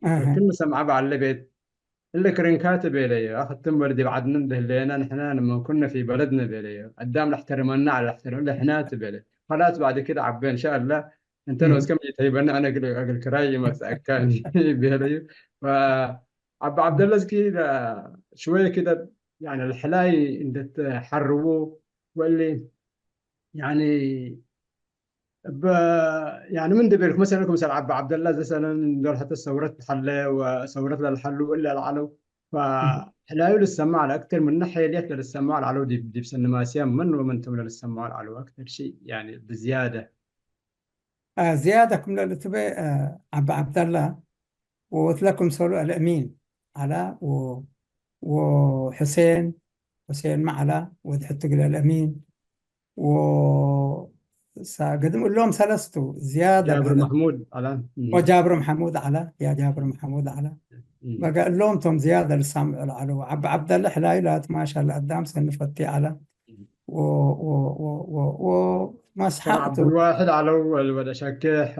ኣሃ። ክም ሰምዓ በዓለ ቤት፣ እለ ክርንካት ቤለዮ፣ ኣኽትም ወልዲ ብዓድን እንደህለየና ንሕና ንመንኩነ ፊ በለድነ ቤለዮ። ኣዳም ለሕተርመና ለሕተርም ለሕናት ቤለ። ኸላስ ባዕድ ክድ ዓበ እንሻአላ፣ እንተ እም። ነውስከም ይተይበና ኣነ እግል፣ እግል ክራይ ይመጽአካ ቤለዩ። ፈ-፣ ዓቢ ዓብደላ እስኪ ለ-፣ ሽወየ ክደ፣ ያኒ፣ ለሕላይ እንደትሐርዉ ወሊ፣ ያኒ፣ እበ-፣ ያኒ፣ ምን ድቤልኩ፣ መሰለን፣ ክምሰል ዓቢ ዓብደላ ዘሰለን፣ እንደርሐተ ሰውረት ተሐለ፣ ወሰውረት ለልሐሉ፣ እለ ለዓለው፣ እም። ፈሕላዩ ልሰማዕ ለአክተር ምነ ሐየልየት ለልሰማዕ ለዓለው፣ ዲብ፣ ዲብ ሰኒ ማስያም፣ ምን ወምን ቶም ለልሰማዕ ለዓለው፣ አክተር ሺ፣ ያኒ፣ ብዝያደ። አ፣ ዝያደ ክም ለልትቤ፣ አ፣ ዓቢ ዓብደላ፣ ወወትለ ክምሰሉ አልአሚን ዐላ፣ ወ-፣ ወሑሴን፣ ሑሴን መዓላ፣ ወድ ሕትግል አልአሚን፣ ወ-፣ ሳ-፣ ገድም እሎም ሰለስቱ ዝያደ ጃብር በለ። መሕሙድ ዐላ። እም። ወጃብር መሐሙድ ዐላ፣ ያ ጃብር መሐሙድ ዐላ። እም። በጋ እሎም ቶም ዝያደ ልሳምዑ ለዐለው። ዓቢ ዓብደላ ሕላዩ ላትማሻ ለአዳም ሰኒ ፈቲ ዐላ። و و و و و ማስሓቅ ሸክ ዓብዱልዋሕድ ዐለው፣ ወደ ሸኬሕ፣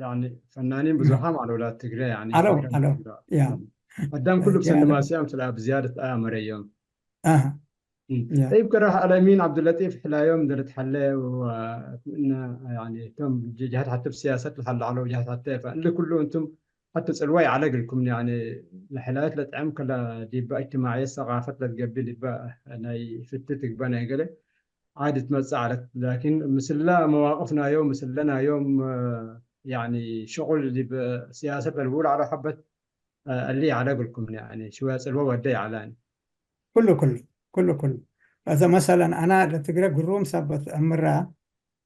ያኒ፣ ፈናኒን ብዙሃም ዐለው ላ ትግሬ፣ ያኒ፣ ዐለው፣ ሸክ ዐለው። ያ። አዳም ኩሉ ብሰኒ ማስያም ስለ ብዝያደት አያ መረዮም። አሃ። እም። ያ። ጠይብ፣ ከራህ አልአሚን ዓብዱለጢፍ ሕላዮም እንደልትሐለ፣ ወ-፣ እና፣ ያኒ፣ እቶም ጀሃት ሐተ ብስያሰት ለሐለ ዐለው፣ ጀሃት ሐተ፣ ፈእሊ ኩሉ እንቱም ሐቲ ጽልዋ ይዓለ እግልኩም፣ ያኒ፣ ለሕላየት ለጥዕም ከለ ዲበ እጅትማዕየት ሰቃፈት ለትገብእ ዲበ ናይ ፍቲ ትግበእ ናይ ገለ ዓዲ ትመጽእ ዓለት። ላኪን ምስለ መዋቅፍ ናዮም፣ ምስለ ናዮም፣ እ፣ ያኒ፣ ሽቁል ዲብ ስያሰት ለልብኡ ለዓለው ሐበት፣ እ፣ እሊ ይዓለ እግልኩም፣ ያኒ፣ ሽወያ ጽልዋ ወደ ይዓለ፣ ያኒ። ኩሉ፣ ኩሉ፣ ኩሉ፣ ኩሉ። እዘ መሰለን አና ለትግረ ግሩም ሰበት እምራ፣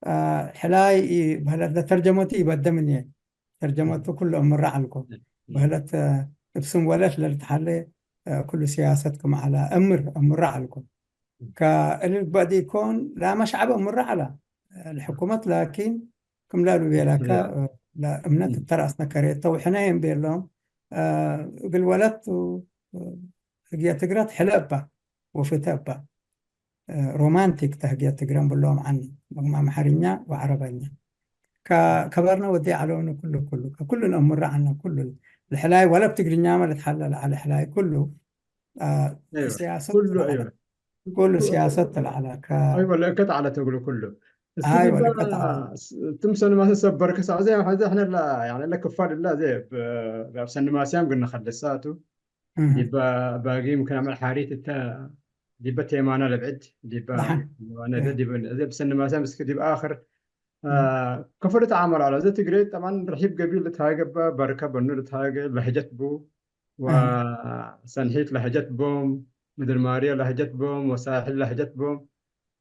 እ፣ ሕላይ ይ-፣ በህለት ለተርጀመቱ ይበደ ምንየ። ተርጀመቱ ኩሉ እምራ ዐልኮ። እም። በህለት፣ እ፣ እብ ስም ወለት ለልትሓለ፣ እ፣ ኩሉ ሲያሰት ክም ዐላ እምር፣ እምራ ዐልኮ። እም። ከእልል በዲኮን ላመ ሸዕብ እምራ ዐላ። እ፣ ለሕኩመት ላኪን ክም ላሉ ቤላካ፣ ያ። እ፣ ለእምነት እም። እተራእስነ ከሬተው ሕነ የም ቤሎም፣ እ፣ እግል ወለት፣ እ፣ ህግየ ትግረት ሕለ እባ፣ ወፍተ እባ። እ፣ ሮማንቲክ ተህግየት ትግረን ብሎም ዐኒ፣ ሎም አምሐርኛ ወዐረበኛ። ከ-፣ ከበርነ ወዲ ዐለውኒ ኩሉ፣ ኩሉ፣ ከኩሉ ነእምሮ ዐነ ኩሉ። ለሕላይ ወለ ብትግርኛመ ልትሐለ ለዐለ ሕላይ ኩሉ፣ አ፣ አይወ፣ ሲያሰት ኩሉ፣ ለዐለ። አይወ። ኩሉ ኩ-፣ ሲያሰት ለዐለ። ከ-፣ አይወ፣ ለእከት ዐለ ተግሉ ኩሉ። እስኪ አይወ፣ ዲባ ለእከት ዐለ። ስ-፣ ትም ሰኒ ማስያም ሰበር ከሳዕ ዘይ፣ ሐዚ ሕነ ላ፣ ያኒ ለክፋል ላ ዘይ፣ ብ-፣ ብ-፣ ሰኒ ማስያም ግን ነኸልሳቱ። እህ። ዲበ ባጊ ምክን አመል ሓሪት እተ ዲበ ቴማና ለብዕድ ዲበ ደሓን። ዋነ እህ። ዲበ እዚ ብሰኒ ማሳም እስክ ዲብ አኽር፣ አ፣ እህ። ከፈደት ዓመል አለ። እዚ ትግሬ ጠብዓን ርሒብ ገቢል ልትሃገ ባ፣ በርከ በኑ ልትሃገ ለህጀት ቡ፣ እህ። ወሰንሒት ለህጀት ቦም፣ ምድር ማርዮ ለህጀት ቦም፣ ወሳሕል ለህጀት ቦም።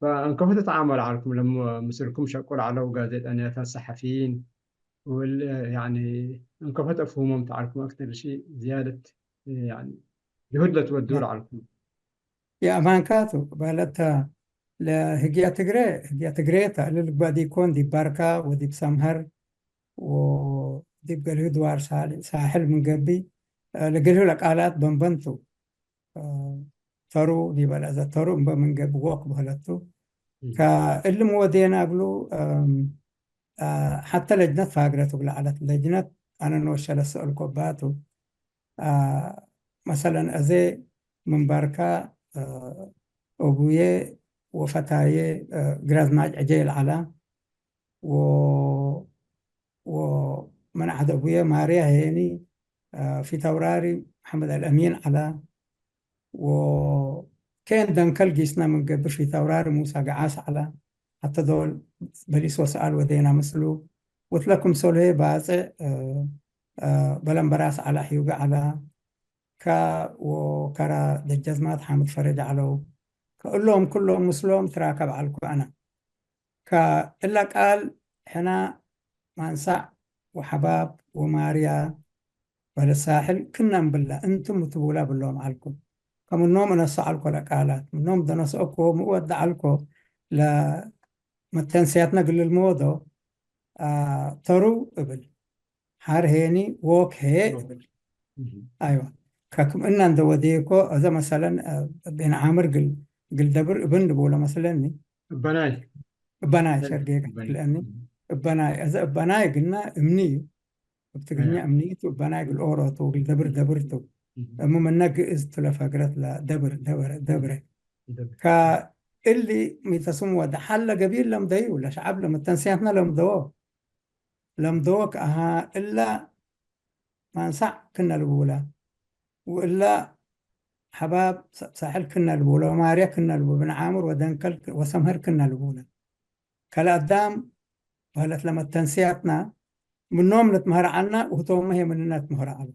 ፈእንከፈተት ዓመል ዓልኩም ለም ምስልኩም ሸቁል ዓለው ጋዜጠኛታት፣ ሰሓፊይን፣ ወል-፣ ያኒ፣ እንከፈት አፍሁሞም ተዓልኩም አክተር ሺ ዝያደት፣ ያኒ፣ ጅሁድ ለትወዱ ያ። ለዓልኩም። የአማንካቱ በህለተ ለህግያ ትግሬ፣ ህግያ ትግሬ ተእልል ግባ ዲኮን ዲብ ባርካ ወዲብ ሰምሀር ወዲብ ገልሁ ድዋር ሳል-፣ ሳሕል ምን ገቢ፣ እ፣ ለገልሁ ለቃላት በንበንቱ፣ እ፣ ተሩ ዲበ ለእዘ ተሩ እምበ ምን ገቢ ወክ በህለቱ። እም። ከእልም ወዴና እግሉ፣ እም፣ አ፣ ሐተ ለጅነት ፋግረት እግለ ዐለት። ለጅነት አነ ኖሸ ለሰአልኮ ባቱ። አ፣ መሰለን አዜ ምን ባርካ፣ አ፣ አቡዬ ወፈታዬ፣ አ፣ ግራዝማች ዕጀ ይልዓላ ወ-፣ ወመን ዐደ አቡዬ ማርያ ሄኒ፣ አ፣ ፊተውራሪ መሐመድ አልአሚን ዐላ። ወኬን ደንከል ጊስና ምን ገብእ ፊተውራሪ ሙሳ ገዓስ ዐላ። ሐተ ዶል በሊስ ወሰአል ወዴና ምስሉ። ወትለ ክምሰልሁ ባጽዕ፣ እ፣ እ፣ በለምበራስ ዐላ፣ ሕዩገ ዐላ። ከ-፣ ወከራ ደጀዝማት ሓምድ ፈረጅ ዐለው። ከእሎም ኩሎም ምስሎም ትራከብ ዐልኩ አነ። ከእለ ቃል ሕና ማንሳዕ ወሓባብ ወማርያ ወለሳሕል ክናም ብላ እንትም ትብላ ብሎም ዓልኩም። ከምኖም እነሳ ዓልኮ ለቃላት ምኖም ደነስኦኮ ምእወድ ዓልኮ ለመተንስያትና ግልል መወዶ ተሩ እብል። ሓር ሄኒ ወክ ሄ እብል። ኣይዋ ከክም እና እንደ ወዴኮ እዘ መሰለን ቤን ዓምር ግል ግል ደብር እብን ድቦለ መስለኒ። እበናይ እበናይ ሸርጌ እበናይ። ክፍለኒ እበናይ እዘ እበናይ ግና እምኒ እዩ። ኣብ ትግርኛ እምኒ እዩ። እበናይ ግል ኦሮቱ ግል ደብር ደብርቱ እሙ መና ግእዝ ትለፈግረት ለደብር ደብረ ደብረ ከእሊ ሚተስም ወደ ሓለ ገቢል ለምደዩ ለሸዓብ ለመተንስያትና ለምደዎ ለምደዎ ከኣሃ እላ ማንሳዕ ክነልብውላ ወእላ ሓባብ ሳሕል ክነልብውላ ወማርያ ክነልቡ ብንዓምር ወደንከል ወሰምሀር ክነልብውላ ከለ ኣዳም በህለት ለመተንስያትና ምኖም ንትምህር ዓልና ውህቶመ የምንነት ምህር ዓሉ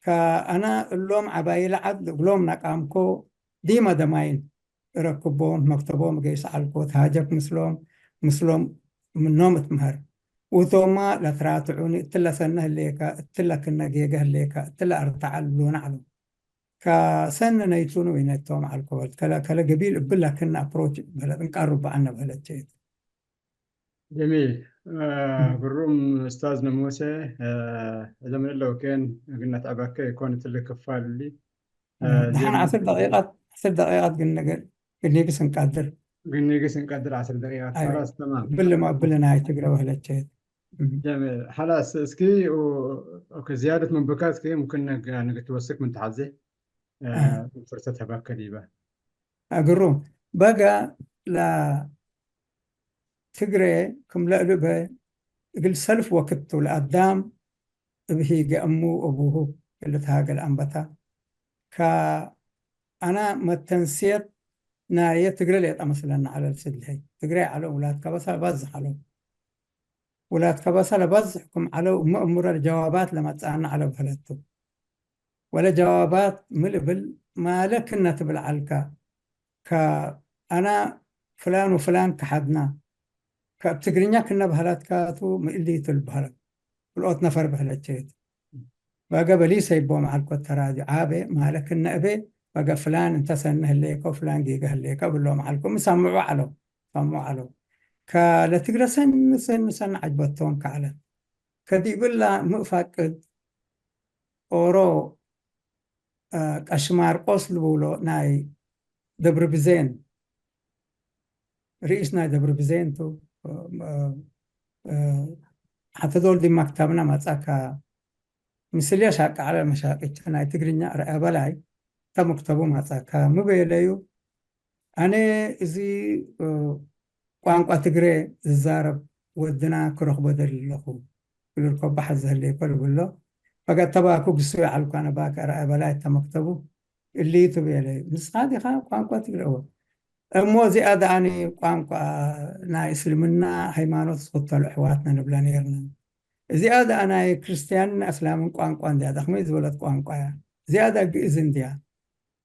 ከኣና እሎም ዓባይ ለዓድ እግሎም ናቃምኮ ዲመ ደማይን እረክቦም መክተቦም ገይስ ዓልኮ ተሃጀክ ምስሎም ምስሎም ምኖም እትምህር ውህቶማ ለትራትዑኒ እትለ ሰነ ህሌካ እትለ ክነ ጌገ ህሌካ እትለ ኣርተዓል ብሎና ዓሉ ከሰነ ነይቱኑ ይነቶም ዓልኮ በልት ከለ ከለ ገቢል እብላ ክነ approach በለት እንቃሩ በዓነ በለት ቸየት ጀሚል ግሩም ኡስታዝ ነሞሰ እዘምን ኣለውከን ግነት ዕበከ ይኮን ትልክ ክፋል ድሓን ዓስር ደቂቃት ዓስር ደቂቃት ግን ነገር ግኒግስ እንቀድር ግኒግስ እንቀድር ዓስር ደቂቃት ራስ ተማም ብልም ኣብልና ናይ ትግረ በህለቸ ሓላስ እስኪ ዝያደት መንበካ እስኪ ሙምክን ንግትወስክ ምንተሓዜ ፍርሰት ህባከ ዲበ ግሩም በጋ ትግሬ ክም ለእልበ እግል ሰልፍ ወክቱ ለአዳም እብሂገ እሙ እቡሁ እልትሃገል አንበታ ከአና መተንስየት ናየ ትግሬ ሌጣ መስለና ዐለ ልስድልሀይ ትግሬ ዐለው ውላድ ከበሳ ለባዝሕ ዐለው ውላድ ከበሳ ለባዝሕ ክም ዐለው እመ እሙረ ለጀዋባት ለመጽአና ዐለው በህለቱ ወለ ጀዋባት ምን እብል ማለ ክነ ትብል ዐልካ ከአና ፍላን ወፍላን ከሐድና ከእብ ትግርኛ ክነ በህላትካቱ ምእሊቱ ልበህለ ብልኦት ነፈር በህለቸየት በገ በሊሰ ይቦም ዐልኮ ተራዲ ዓበ ማለ ክነ እቤ በገ ፍላን እንተ ሰነ ህሌከ ወፍላን ጌገ ህሌከ እብሎም ዐልኮ ምሰምዑ ዐለው ሰምዑ ዐለው ከለትግረ ሰኒ ሰኒ ሰኒ ዐጅበቶም ከዐለት ከዲብላ ምእፋቅድ ኦሮ ቀሽ ማርቆስ ልብሎ ናይ ደብሪ ብዜን ርኢስ ናይ ደብሪ ብዜን ቱ ሓተ ዶል ዲማ ክታብና ማጻካ ምስልያ ሻቃዕለ መሻቂቻ ናይ ትግርኛ ርአ በላይ ተመክተቡ ማጻካ ምበየለዩ ኣነ እዚ ቋንቋ ትግሬ ዝዛረብ ወድና ክረኽቦ ደሊ ኣለኹ ክብል ኮባ ሓዘህለይ ኮል ብሎ ፈገተባኩ ግሱ ይዓልኳ ነባከ ረኣይ በላይ ተመክተቡ እልይቱ ቤለ ንስኻ ዲኻ ቋንቋ ትግሬ እሞ እዚኣ ደኣኒ ቋንቋ ናይ እስልምና ሃይማኖት ዝኽተሉ ኣሕዋትና ንብላ ነርና እዚኣ ደኣ ናይ ክርስትያንን ኣስላምን ቋንቋ እንድያ ዳኽመይ ዝበለት ቋንቋ እያ እዚኣ ደኣ ግእዝ እንድያ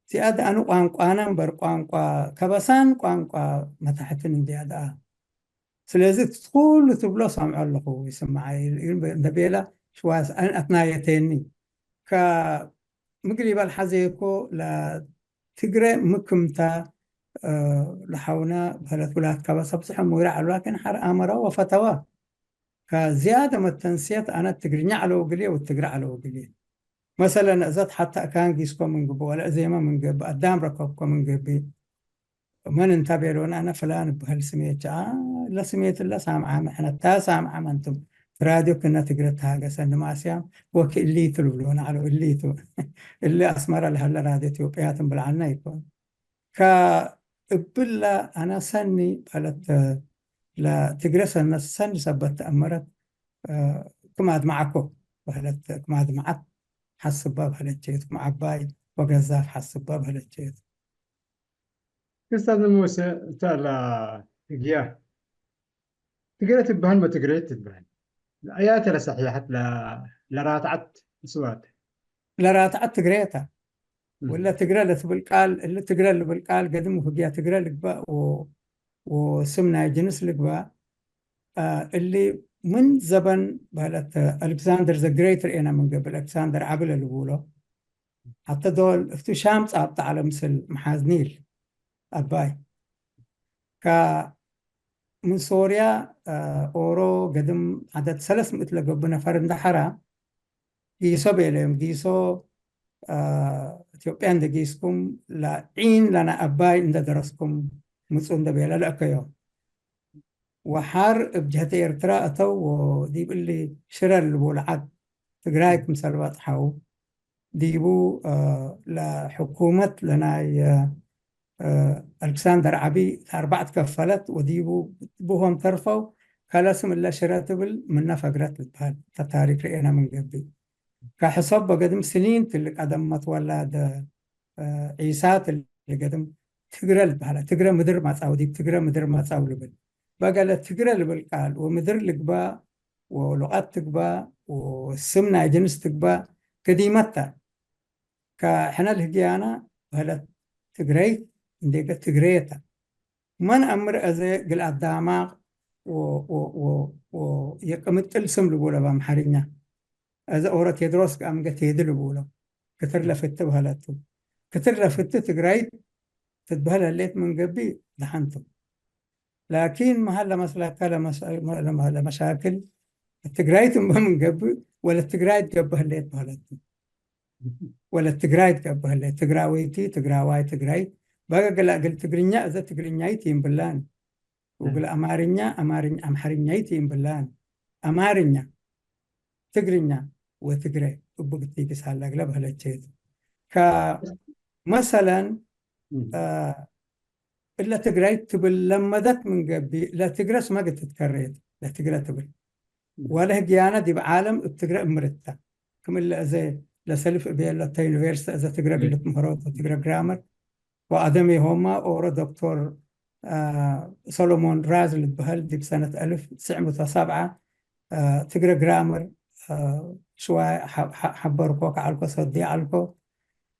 እዚኣ ደኣ ንቋንቋና እምበር ቋንቋ ከበሳን ቋንቋ መታሕትን እንድያ ደኣ ስለዚ ኩሉ ትብሎ ሰምዖ ኣለኹ ይስምዓይ እንተቤላ ሽዋስ ኣትናየተኒ ምግሪ ይበል ሓዘየኮ ትግረ ምክምታ ለሓውና በለት ውላት ከበሳ ብዙሐ ምውራ ኣልዋ ግን ሓር ኣመራ ወፈተዋ ከዝያደ መተንስየት ኣነ ትግርኛ ዐለው ግልየ ወትግረ ዐለው ግልየ መሰለ ነእዘት ሓታ እካን ጊስኮ ምንግብ ወለ እዜማ ምንግብ ኣዳም ረከብኮ ምንግብ መን እንታ ቤሎን ኣነ ፍላን እብሀል ስሜት አ ለስሜት ለ ሳምዓ ምሕነታ ሳምዓ መንቱም ራዲዮ ክነ ትግረ ተሃገሰ ንማስያም ወኪ እሊቱ ልብሎ ናዕሎ እሊቱ እሊ ኣስመራ ለሀለ ራዲዮ ኢትዮጵያ ትንብልዓና ይኮን ከእብላ ኣነ ሰኒ በለት ለትግረ ሰነ ሰኒ ሰበት ተእመረት ክም ኣድማዓኮ በህለት ክም ኣድማዓት ሓስባ በህለቸየት ክም ዓባይ ወገዛፍ ሓስባ በህለቸየት ክስታት ንመወሰ እታ ላ ህግያ ትግረ ትበሃል መትግረ ትበሃል ኣያ ተለሳሕያሐት ለራትዓት ስዋት ለራትዓት ትግሬታ ወላ ትግረ ለትብል ቃል እሊ ትግረ ልብል ቃል ገድም ህግያ ትግረ ልግባእ ወስም ናይ ጅንስ ልግባእ እሊ ምን ዘበን በህለት ኣሌክሳንደር ዘግሬት ርኤና ምንገብር ኣሌክሳንደር ዓብለ ልብሎ ሓተ ዶል እፍቱ ሻምፃ ኣብታ ዓለ ምስል መሓዝ ኒል ኣባይ ካ ምን ሶርያ ኦሮ ገድም ዓደት ሰለስ ምእት ለገቡ ነፈር እንዳሓራ ጊሶ ቤለዮም ጊሶ ኢትዮጵያ እንደጊስኩም ዒን ለና ኣባይ እንደደረስኩም ምፁ እንደቤለ ለእከዮም። ወሓር እብ ጀህተ ኤርትራ እተው ወዲብ እሊ ሽረ ልቦ ለዓድ ትግራይ ክምሰል ባጽሓው ዲቡ ለሕኩመት ለናይ ኣልክሳንደር ዓቢ ኣርባዕ ትከፈለት ወዲቡ ብሆም ተርፈው ከለስም እለ ሽረ ትብል ምነ ፈግረት ልትበሃል ተታሪክ ርኤና ምን ገቢ ከሕሰብ በገድም ስኒን ትልቅ ኣደመት ወላደ ዒሳ ትልቅ ገድም ትግረ ልበሃላ ትግረ ምድር ማጻው ዲብ ትግረ ምድር ማጻው ልብል በገለ ትግረ ልብል ቃል ወምድር ልግባ ወሉቃት ትግባ ወስም ናይ ጅንስ ትግባ ከዲመታ ከሕነ ልህግያና በህለት ትግረይት እንዴገ ትግረየታ መን ኣምር እዘ ግል ኣዳማቅ የቅምጥል ስም ልቡለ በአምሐርኛ እዘ ኦረ ቴድሮስ ከአምገ ቴድ ልቡሎ ክትር ለፍት በህለቱ ክትር ለፍት ትግራይት ትትበህል ህሌት ምን ገቢ ደሐንቱ ላኪን መሀል ለመስለከ ለመሻክል ትግራይት እምበ ምን ገቢ ወለ ትግራይት ገቢ ህሌት በህለቱ ወለ ትግራይት ገቢ ህሌት ትግራወይቲ ትግራዋይ ትግራይት በገ ግላ እግል ትግርኛ እዘ ትግርኛይት ይንብላን ወግል አማርኛ አማርኛ አምሐርኛይት ይንብላን አማርኛ ትግርኛ ወትግረ እቡ ግትይ ክሳለ እግለ በህለቼት ከመሰለን እለ ትግራይ ትብል ለመደት ምን ገቢ ለትግረ ስመ ግትትከሬት ለትግረ ትብል ወለ ህግያነ ዲብ ዓለም እብ ትግረ እምርታ ክም እለ እዘ ለሰልፍ እቤ ለተ ዩኒቨርሲቲ እዘ ትግረ ግልት ምህሮ ትግረ ግራመር ወአደም የሆማ ኦሮ ዶክቶር ሰሎሞን ራዝ ልበሀል ዲብ ሰነት አልፍ ትስዕ ምእት ወሰብዓ ትግረ ግራመር ሽዋይ ሐበርኮ ከዓልኮ ሰዲ ዓልኮ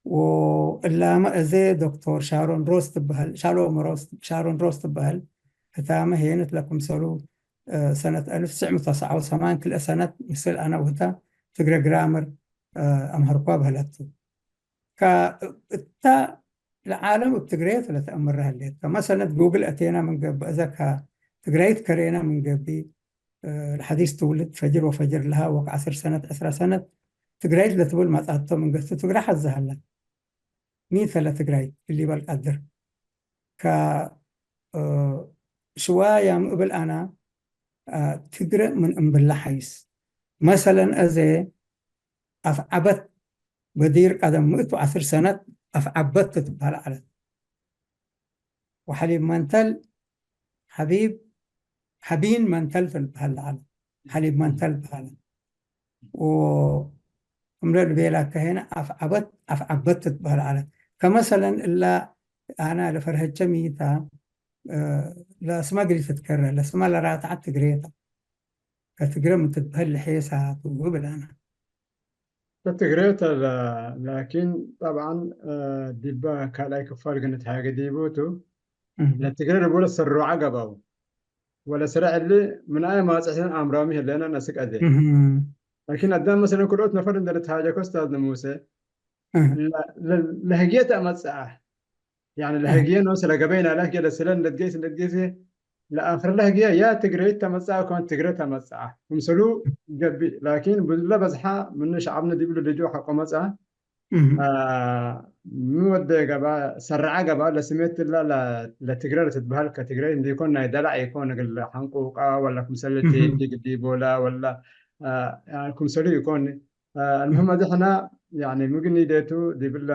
ወእላመ እዘ ዶክቶር ሻሮን ሮስ ትበሀል ሻሎም ሮስ ሻሮን ሮስ ትበሀል ህታመ ሄነት ለክምሰሉ ሰነት አልፍ ትስዕ ምእት ወሰብዓ ወሰማን ክልኤ ሰነት ምስል አነ ውህታ ትግረ ግራመር አምሀርኳ በህለቱ እታ ለዓለም እብ ትግሬ ለተአምረ ህሌት ከመሰለት ጉግል አቴና ምን ገብእ እዘ ከትግራይት ከሬና ምን ገቢ ለሐዲስ ትውልድ ፈጅር ወፈጅር ለሃ ወክ ዐስር ሰነት ዕስራ ሰነት ትግራይት ለትብል መጻትቶ ምን ገቱ ትግረ ሐዘ ሀላ ሚተ ለትግራይት እሊ በል ቀድር ከሽዋያ ምእብል አና ትግረ ምን እምብላ ሐይስ መሰለን እዘ አፍዓበት በዲር ቀደም ምእት ወዐስር ሰነት አፍዓበት ትትበሀል ዐለት። ወሐሊብ መንተል ሐቢብ ሐቢን መንተል ትልበሀል ዐለት። ሐሊብ መንተል በሀለ። ወእምረ ልቤላ ከሄነ አፍዓበት አፍዓበት ትትበሀል ዐለት። ከመሰለን እላ አና ለፈርሀቸ ሚታ ለስመ ግሪ ትትከረ ለስመ ለራትዓት ትግሬታ። ከትግረ ምትትበህል ለሐየሳቱ ብላና። ከትግረ ተ ላኪን ጠብዓን ዲበ ካልኣይ ክፋል ግን ተሃገ ዲቡቱ ለትግረ ልቡለ ስሮዓ ገባው ወለ ስረ ዕሊ ምን አይ ማጽሕን አምራሚ ህለና ነስቅ አዜ ላኪን አዳም መሰለን ክልኦት ነፈር እንደ ተሃጀኮ ስታዝ ንሙሴ ለህጌት አመጽአ ያኒ ለህግየ ነው ስለ ገበይና ለህግየ ለስለ እንደትገይስ እንደትገይስ ለአፍር ለህግየ ያ ትግረይት ተመጽአ ኮን ትግረ ተመጽአ ክምስሉ ገብእ ላኪን ብዙለ በዝሓ ምኑ ሸዓብነ ዲብሉ ልጁ ሐቆ መጽአ ምን ወደ ገባ ሰርዐ ገባ ለስሜት ላ ለትግረ ለትትበሃል ከትግረ እንዲኮን ናይ ደላዕ ይኮን ግለ ሐንቁቃ ወላ ክምሰልቲ እንዲ ግዲ ቦላ ወላ ክምሰሉ ይኮን المهم እዚ ሕና ያኒ ምግኒ ደቱ ዲብለ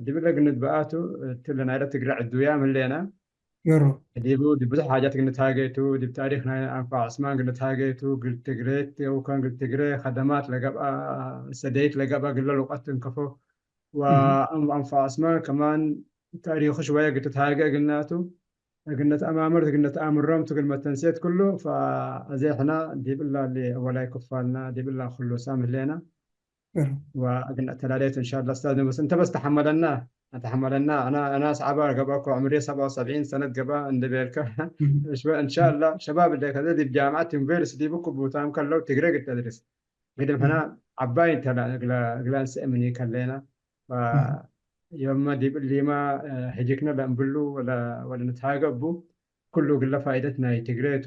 ዲብለ ግንት በአቱ ትለ ናይለ ትግረ ዕዱያ ምሌና ገሩ ዲቡ ዲብ ብዙሕ ሓጃት ግንት ሃገቱ ዲብ ታሪክ ናይ አንፋ ዑስማን ግንት ሃገቱ ግል ትግሬት የውከን ግል ትግሬ ከደማት ለገብአ ሰደይት ለገብአ ግለ ልውቀት እንከፎ ወአንፋ ዑስማን ከማን ታሪኩ ሽወየ ግትት ሃገ እግልናቱ እግነት አማምር እግነት አምሮም ትግል መተንሴት ኩሉ ፈአዜ ሕና ዲብላ ሊ አወላይ ክፋልና ዲብላ ኩሉ ሳም ህሌና ወእግነ ተላለየት እንሻላ ስታዝ ንበስ እንተ በስ ተሐመለና ኣታ ሓመለና ኣና ኣና ሰዓባ ገባ እኮ ዕምሪ ሰባ ሰብዒን ሰነት ገባ እንደ ቤልከ እሽበ እንሻላ ሸባብ እንደ ከዘ ዲብ ጃምዓት ዩኒቨርሲቲ ዲብ እኮ ቦታም ከለው ትግረ ግድ ተድርስ ግድም ሕና ዓባይ እንተላ እግላ እግላ እንስእምኒ ከለና የመ ዲብ እሊማ ሕጅክነ ለእንብሉ ወለ ወለ ንትሃገቡ ኩሉ ግለ ፋይደት ናይ ትግሬቱ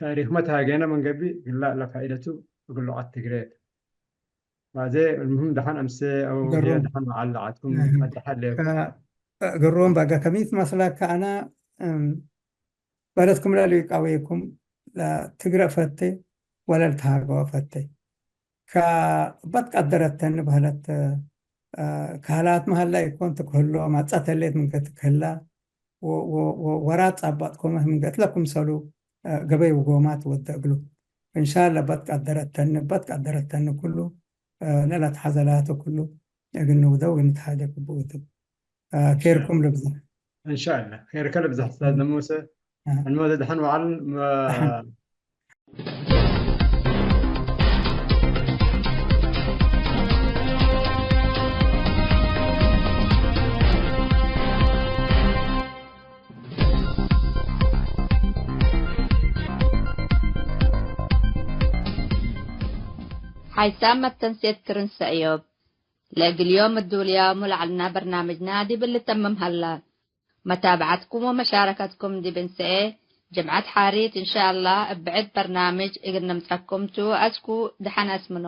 ታሪክ መታገነ መንገቢ ግላ ለፋይደቱ ግሉዓት ትግሬቱ ማዜ المهم ደሓን ኣምሰ ኣው ግሩም። ደሓን መዓል ዓትኩም ኣድሓለኩም ግሩም በጋ ከሚት መስላካ ኣና በለትኩም ለልቃወይኩም ትግረ ፈቴ ወለል ተሃገወ ፈቴ ከበት ቀደረተኒ በህለት ካህላት መሃላ ይኮን ትክህሎ ማጻተሌት ምንገት ክህላ ወራት ጻባጥ ኮመ ምንገት ለኩም ሰሉ ገበይ ውጎማት ወደ እግሉ እንሻላ በት ቀደረተኒ በት ቀደረተኒ ኩሉ ለለት ሐዘላቱ ኩሉ እግን ንውደው እግን ተሃጀ ክብኡ ትብ ኬርኩም ልብዛ እንሻላ ኬርከ ልብዛ ኡስታዝ ነሙሰ እንመ ደድሓን ወዓል ሓይሳም መተንሴት ክርንሰ እዮብ ለእግልዮም እዱልያሙ ለዓልና በርናምጅና ዲብል ልተምም ሀላ። መታብዓትኩም ወመሻረከትኩም ዲብ እንሰኤ ጅምዐት ሓሪት እንሻአላህ እብ ብዕድ በርናምጅ እግል ነምጸኩም ቱ። አስኩ ደሐን አስምኖ።